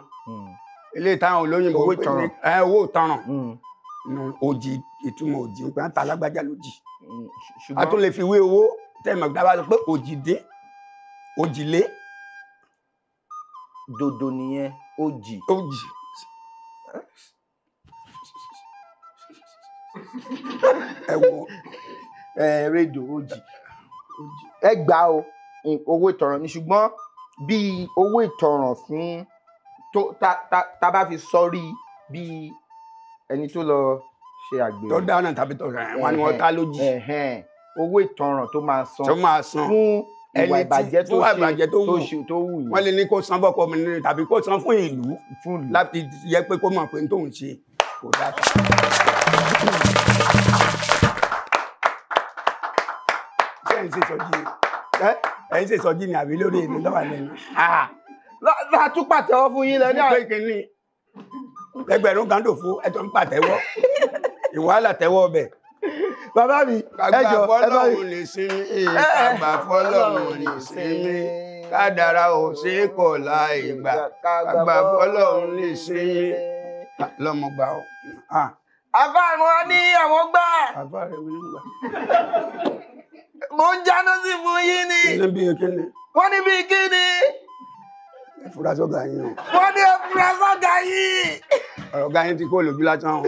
Eléyìí táwọn olóyìnbó pè ní owó ìtanràn. Òjì, ìtumọ̀ òjì ń pẹ́ ta lágbájá lójì. A tún lè fi wé owó tẹ́mọ̀ dábàá sọ pé òjì dín, òjì lé. Dodo nìyẹn, òjì. Òjì. Ẹ wo. Rédò òjì. Ẹ gbà o, owó ìtanràn ni, ṣùgbọ́n bí owó ìtanràn fún tó ta bá fi sọrí bí ẹni tó lọ ṣe àgbèrè. Tó dáná tàbí tó rẹ̀ wọ́n ni wọ́n ta lójì. Owó ìtanràn tó máa san fún ìwà ìbàjẹ́ tó ṣe tó wù yẹn. Wọ́n lè ní kó san bọ́kọ mi nínú tàbí kó san fún ìlú láti yẹ pé kó mọ̀ pé tóun ṣe kò dáa. Ṣé ẹ̀ ń ṣe sọ́jí ni? Ẹ̀ ń ṣe sọ́jí ni àbí lórí èmi lọ́wọ́ lẹ́nu? Látún pàtẹ́wọ́ fún yín lẹ́nu. Pé kínní ẹgbẹ̀rún kan dòfo ẹ̀tọ́ ń pàtẹ́wọ́ ìwàhálà tẹ́wọ́ ọbẹ̀. Bàbá mi, ẹ jọ̀ọ́, ẹ bá mi. Kàgbà fọ́lọ́run lè sinmi, kàgbà fọ́lọ́run lè sinmi, kádàrá ò ṣe é kọ̀ láì gbà, kàgbà fọ́lọ́run lè sinmi. Lọ́mọ gbà ó. Àbá wọn ní àwọn gbà. Àbá rẹ̀ wí ní gbà. Mo ń jáná sí fún yín ni. Níbi kíni. Wọ́n ní bí kíni. Ẹ fura sọ́gà yín o. Wọ́n ní ẹ fura sọ́gà yín. Ọ̀rọ̀ ọ̀gá yín ti kó lójú lásán o.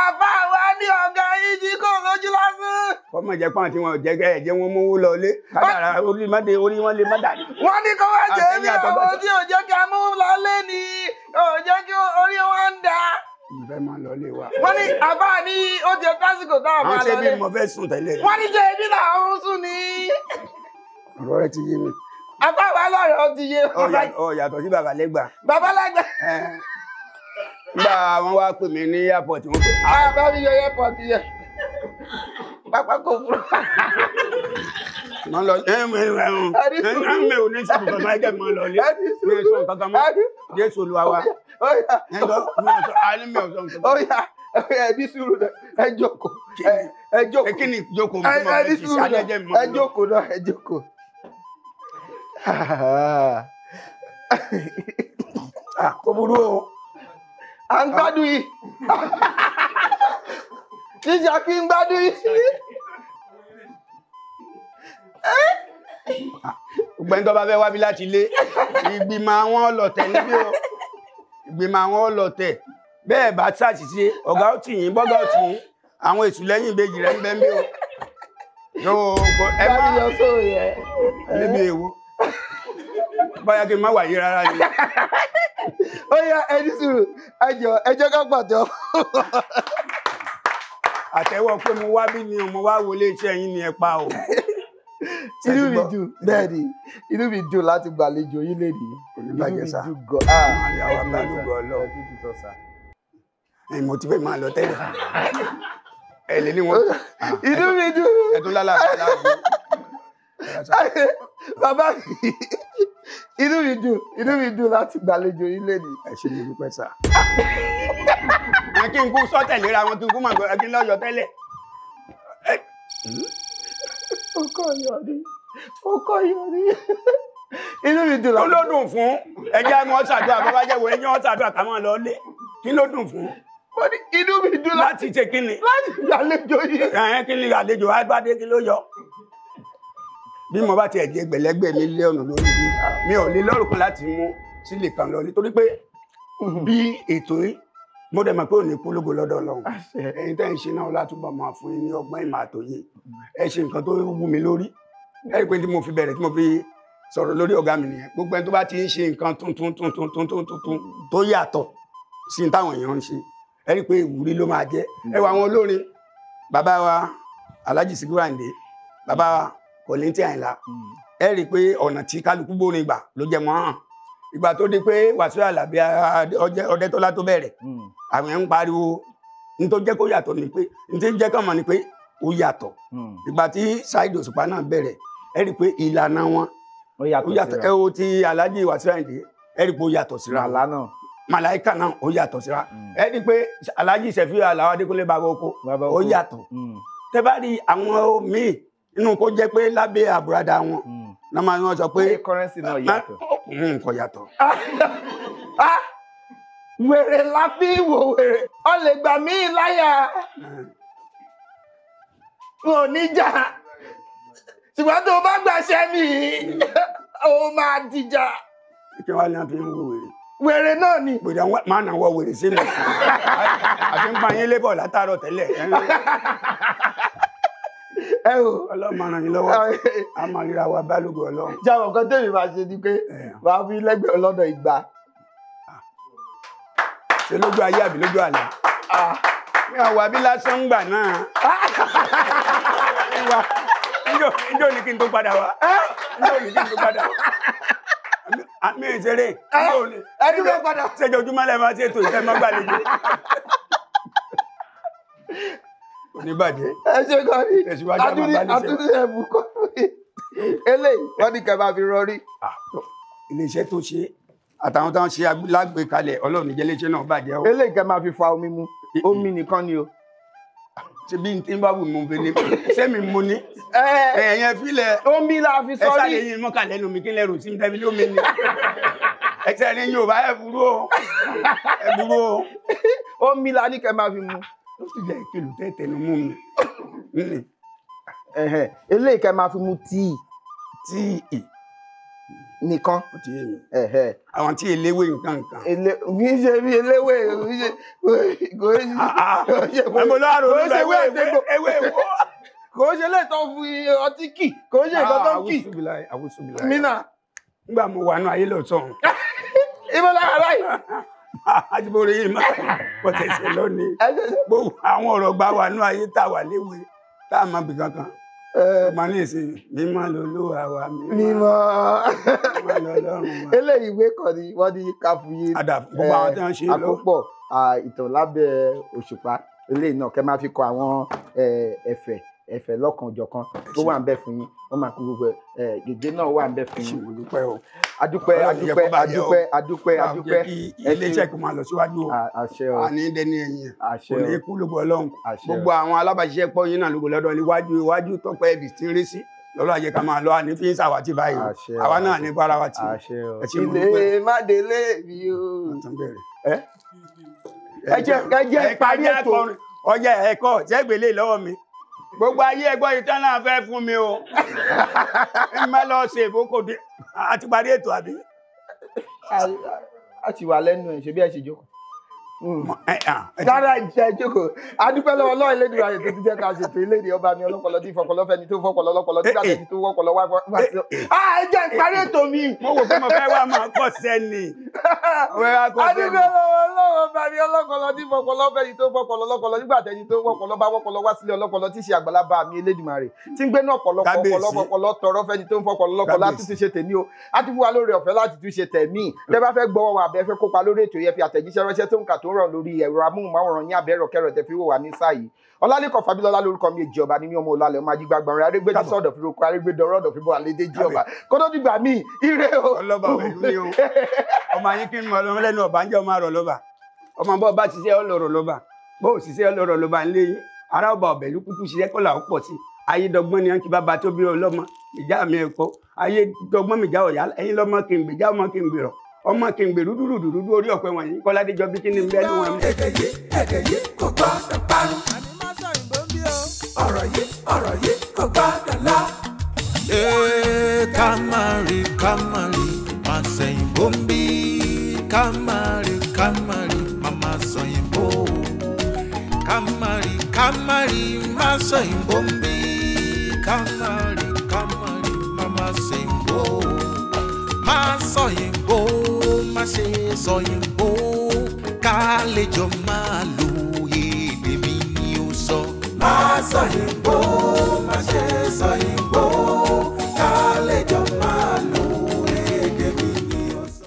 Àbá wa ní ọ̀gá yín ti kó lójú lásán. Kọ́mọ̀ jẹ́ pọ́n tí wọn ò jẹ́ kẹ́ ẹ̀ jẹ́ wọn mówó lọ lé. Kádàrá orí mọ́dé orí wọn lè má dàrí. Wọ́n ní kó wá jẹ́ bí àwọn tí ò jẹ́ kí a mú lọ lé ni ò jẹ́ kí orí wọn ń da. Mo fẹ́ máa lọ lé wa. Wọ́n ní àbá ní ó jẹ tásìkò táwọn máa lọ lé. Àwọn ṣé bí mo fẹ́ sùn tẹ́lẹ̀. Wọ́n ní jẹ́ ibi làwọn ń sùn ní. Ọ̀rọ̀ rẹ ti yé mi. Àbá wa lọ́rọ̀ ti yé. Ọ yàtọ̀ sí bàbá lẹ́gbà. Bàbá lẹ́gbà. Nígbà wọn wá pè mí ní airport wọn pè. Bá mi yọ airport yẹ. Pápákọ̀ òfurufú. Mo lọ ẹ ẹ ẹ ò ní sọ̀rọ̀ kankan ẹ jẹ́ mo lọ lé. Mi ò sọ̀rọ̀ kankan mọ́. Jésù Olúwa wa. Ẹ lọ mi ò sọ alẹ́ mi ò sọ nǹkan. Ó yá ẹ ní sùúrù náà, ẹ jókòó. Ẹ jókòó. Kí ni jókòó mi tí mo fẹ́ fi ṣe alẹ́ jẹ́ mi mọ́. Ẹ jókòó náà, ẹ jókòó. Kò burú o. À ń gbádùn yìí. Jíjà kí ń gbádùn yìí. Gbogbo ẹni tó bá fẹ́ wá bí láti ilé, ìgbìmọ̀ àwọn ọlọ̀tẹ̀ níbí o. Ìgbìmọ̀ àwọn ọlọ̀tẹ̀. Bẹ́ẹ̀ bá ṣàṣìṣe, ọ̀gá ó tì yín, bọ́gá ó tì yín. Àwọn èṣù lẹ́yìn ìbejì rẹ̀ ń bẹ ń bí o. Ẹ má yọ sóò yẹ. Níbi èwo. Bóyá kí n má wàyé rárá ni. Ó yá ẹni sùúrù, ẹ jọ̀ọ́, ẹ jẹ́ ká pàtẹ́wọ́. Àtẹ́wọ́ pé mo wá bí ni o, mo wá wọlé iṣẹ́ yín ni ẹ pa o. Inú mi dùn, bẹ́ẹ̀ ni, inú mi dùn láti gbàlejò yín lénìí. Kò ní bàjẹ́ sá. Inú mi dùn gan. Àwọn abálùgbọ̀ ọlọ́run. Mo ti fẹ́ máa lọ tẹ́lẹ̀. Ẹ lè ní wọn. Inú mi dùn. Ẹ tún lálàáfíà láàbù. Bàbá mi, inú mi dùn, inú mi dùn láti gbàlejò yín lénìí. Ẹ ṣé mo dúpẹ́ sá. Ẹ kí n kú sọ́tẹ̀léra wọn kí n kú màgbọ́ ẹ kí n lọ́yọ̀ tẹ́lẹ̀. Ó kọ́ yọ ni, ó kọ́ yọ ni. Inú mi dùn Kí ló dùn fún? Ẹ jẹ́ wọn ṣàdúrà bó bá jẹ́ wo ẹ jẹ́ wọn ṣàdúrà ká máa lọ lé. Kí ló dùn fún? Mo ní inú mi dùn láti ṣe kí ni? Láti gbàlejò yín. Ẹ̀hẹ́n kí ni àlejò wá bá dé kí ló yọ? Bí mo bá tiẹ̀ jẹ gbẹ̀lẹ́gbẹ̀ mílíọ̀nù lórí bí mi ò lè lọ́rùn kan láti mú sílè kan lọ nítorí pé bí ètò yìí mo dẹ̀ mọ̀ pé ò ní kú lógo lọ́dọ̀ Ọlọ́run. Ẹ̀yin tẹ́ ń ṣe náà látúbọ̀ máa fún yín ní ọgbọ́n ìmọ̀ àtòyè. Ẹ ṣe nǹkan tó wú mi lórí. Ẹ rí i pé tí mo fi bẹ̀rẹ̀ tí mo fi sọ̀rọ̀ lórí ọ̀gá mi nìyẹn. Gbogbo ẹni tó bá ti ń ṣe nǹkan tuntun tuntun tuntun tuntun tó yàtọ̀ sí táwọn èèyàn ń ṣe. Ẹ rí i pé ìwúrí ló máa jẹ́. Ẹ wọ àwọn olórin bàbá wa Alhaji Sikiru Ayinde, bàbá wa Kollington Àyìnlá. Ẹ rí i pé ọ̀nà tí kálukú gbórin gbà ló jẹ mọ́ hàn. Ìgbà tó di pé Wàsíù Àlàbí Ọdẹ́tọ́lá tó bẹ̀rẹ̀, àwọn ń pariwo ní tó jẹ́ kó yàtọ̀ ni pé ní tó jẹ́ kàn mọ̀ ni pé ó yàtọ̀. Ìgbà tí Saheed Òṣùpá náà bẹ̀rẹ̀, ẹ rí i pé ìlànà wọn ó yàtọ̀. Ẹ wo ti Alhaji Wàsíù Àyìndé, ẹ rí i pé ó yàtọ̀ síra. Màláíkà náà ó yàtọ̀ síra. Ẹ rí i pé Alhaji Sefiu Alao Adékúnlé Bàbá Oko ó yàtọ̀. Tẹ́ bá rí àwọn míì inú kó jẹ́ pé lábẹ́ àbúradà wọn náà máa ń sọ pé currency náà yàtọ̀. Kò yàtọ̀. Wèrè la fi wò wèrè. Ọ lè gbà mí láyà, n ò ní jà, ṣùgbọ́n tó o bá gbàṣẹ mi, ó máa dìjà. Kí wàá ní a fi ń wo wèrè? Wèrè náà ni. Wèrè máa nà wọ wèrè sí mi. Àti ń pa yín lébọ̀ látàárọ̀ tẹ́lẹ̀. Ẹ o. Ọlọ́run máa ràn yín lọ́wọ́. A máa ríra wa bá lógo Ọlọ́run. Jáwọ́ nǹkan tèmi máa ṣe ni pé màá fi lẹ́gbẹ̀ẹ́ lọ́nà 200. Ṣé lójú ayé àbí lójú àlá? Mi ò wá bí lásán ń gbà náà. Njó ni kí n tó padà wá. Njó ni kí n tó padà wá. Mi ì ṣeré. Ẹni bẹ́ẹ̀ padà. Ṣèjọ́júmọ́ lẹ́ máa ṣètò ìfẹ́ mọ́ gbàlejò. Kò ní bàjẹ́. Ẹ ṣe gan ni. Tẹ̀síwájú àwọn abánisẹ́. Àtúndì ẹ̀bùn kọ́ eléyìí wọ́n ní kẹ́ máa fi rọrí. Iléeṣẹ́ tó ṣe àtàwọn tó ń ṣe lágbèkalẹ̀ Ọlọ́run ní jẹ́ iléeṣẹ́ náà bàjẹ́ o. Eléyìí kẹ́ máa fi fa omi mu, omi nìkan ni o. Ṣé bí n tí ń bá wù mí ní sẹ́mi mu ní. Ẹ̀yẹn filẹ̀. Omi la fi sọrí. Ẹ sáré yín mọ́kà lẹ́nu mi kí n lẹ́rù sí mi tẹ́bi lómi ni. Ẹsẹ̀ ni Yorùbá ẹ burú o. Ẹ burú o. Omi la ní kẹ́ máa fi mu. Ó sì jẹ́ ìkìlù tẹ́ tẹnu mú mi. Eléyìí kẹ́ máa fi mu tíì. Tíì. Nìkan. Ó ti yé mi. Àwọn tí eléwé nǹkan nǹkan. Kì í ṣe bí eléwé kò ṣe kò ṣe lè tán fún ọtí kì, kò ṣe nǹkan tó ń kì. Mínà. Nígbà mo wà nù ayé lọ́sàn-án. Ibo lára láì. Àtibọ̀rẹ̀ yìí máa pọ̀ tẹ̀sẹ̀ lónìí. Gbogbo àwọn ọ̀rọ̀ gba wà nù ayé tá a wà léwe tá a máa bì kankan. Ọmọ ní ìsìn mímọ́ lolúwa wa mímọ́ lọ́lọ́run wa. Eléyìí ìwé kan ni wọ́n ní ká fún yín. Gbogbo àwọn tí wọ́n ṣe lọ. Àkópọ̀ ìtàn lábẹ́ òṣùpá eléyìí náà kẹ́ máa fi kọ àwọn ẹ̀fẹ̀ ẹ̀fẹ̀ lọ́kan-ò-jọ̀kan tó wà ń bẹ fún yín. Wọ́n máa kó gbogbo gègé náà wà ń bẹ fún yín. Mo dúpẹ́ o. Adúpẹ́ adúpẹ́ adúpẹ́ adúpẹ́ adúpẹ́. Iléeṣẹ́ kò máa lọ síwájú o. Àṣẹ o. Àní dẹni ẹ̀yìn. Àṣẹ o. Kò ní kú lógo Ọlọ́run. Gbogbo àwọn alábàáṣiṣẹ́pọ̀ yín náà lógo lọ́dọ̀ níwájú iwájú tọ́pẹ́ ẹbí tí ń rí sí. Lọ́lọ́ àjẹ ká máa lọ àní fi ń ṣàwátì báyìí. Àwa náà ní bára wa tì. Àṣẹ o. Ilé má délé mi o. Ẹ jẹ́ parí ètò. Ọjà ẹ̀kọ́ ṣẹ́gbẹ̀lé lọ́wọ́ mi. Gbogbo ayé ẹgbọ́ ìtàn náà fẹ́ fún mi o. Ẹ má lọ ṣe ìbókò dé. A ti parí ètò àbí? A ti wà lẹ́nu ẹ̀ ṣe bí ẹ ṣe jókòó. Dára ìjẹ jókòó. Adúpẹ́ lọ́wọ́ Ọlọ́run Elédùmarè tó ti jẹ́ ká ṣètò iléèdè ọba mi ọlọ́pọlọ tí ìfọpọlọ fẹ́ni tó fọpọlọ lọ́pọlọ tí gbàtẹ́ni tó wọ́pọlọ wá sí. Ẹ jẹ́ n parí ètò mi. Mo wò pé mo fẹ́ wá máa kọ́ sẹ́ni. Adúpẹ́ lọ́wọ́ Ọlọ́run ọba mi ọlọ́pọlọ tí ìfọpọlọ fẹ́ni tó fọpọlọ lọ́pọlọ nígbà tẹ́ni tó wọ́pọlọ bá wọ́pọlọ wá sílé ọlọ́pọlọ tí ṣe àgbàlagbà mi Elédùmarè tí ń gbé náà ọ̀pọ̀lọpọ̀ ọ̀pọ̀lọpọ̀ tọrọ fẹ́ni tó ń fọpọlọ lọ́pọlọ láti tún ṣe tèmi o. A ti fún wa lórí ọ̀fẹ́ láti tún ṣe tẹ̀mí. Tẹ́ bá fẹ́ gbọ́ wa àbẹ́ fẹ́ kópa lórí ètò yẹn, fi àtẹ̀jíṣẹ́ ránṣẹ́ tó ń kà tó ń rọ̀ lórí ẹ̀rọ amóhùnmáwòrán ní abẹ́rọ̀ kẹrọ̀ tẹ̀ fi wò wá ní sáà yìí. Ọlálẹ́kọ̀ Fábílọ́lá lórúkọ mi, èjì ọba ní mi ọmọ ọlálẹ̀ ọmọ ajígbàgbà rẹ̀ arégbèjì sọ̀dọ̀ fi roko arégbèdọ̀rọ̀ ọ̀dọ̀ fi bọ́ àlédè jí ọba kó tó dìgbà míì ire o. Ọlọ́ba pẹ̀lú ni o. Ọmọ ayé kí n mọ ọlọ́mọ lẹ́nu ọba ń jẹ́ ọmọ àrọ̀ lọ́ba. Ọmọ bọ́ bá ṣiṣẹ́ ọlọ́rọ̀ lọ́ba. Bó ṣiṣẹ́ ọlọ́rọ̀ lọ́ba ń lé yín. Ará ọba ọ̀bẹ̀lú kúkú ṣiṣẹ́ kọ́là ó pọ̀ sí. Ayédọ́gbọ́n ni wọ́n ti bá ba tó bí ọlọ́mọ. Ìjà mi ẹ̀kọ́. Ayédọ́gbọ́n mi já ọ̀yá ẹ̀yin lọ́mọ kí n gbèjà ọmọ kí n gbèrọ̀. Ọmọ kí n gbèrú dúdúdúdú orí ọ̀pẹ wọ̀nyí Kọ́ládé jọ bí kí ni bẹ́ẹ̀ ni wọ́n. Èdè yìí èdè yìí kò gbọ́dọ̀ parun. Ọ̀rọ̀ yìí ọ̀rọ̀ yìí kò gbọ́dọ̀ lọ. Ká má rí ká má rí má sẹ̀yìnbó ń bí. Ká má rí ká má rí má má sọ̀yìnbó. Ká má rí ká má rí má sọ̀yìnbó ń bí. Ká má rí ká má rí má má sẹ̀yìnbó. Má sọ̀yìnbó, má ṣe sọ̀yìnbó, ká lè jọ máa lò.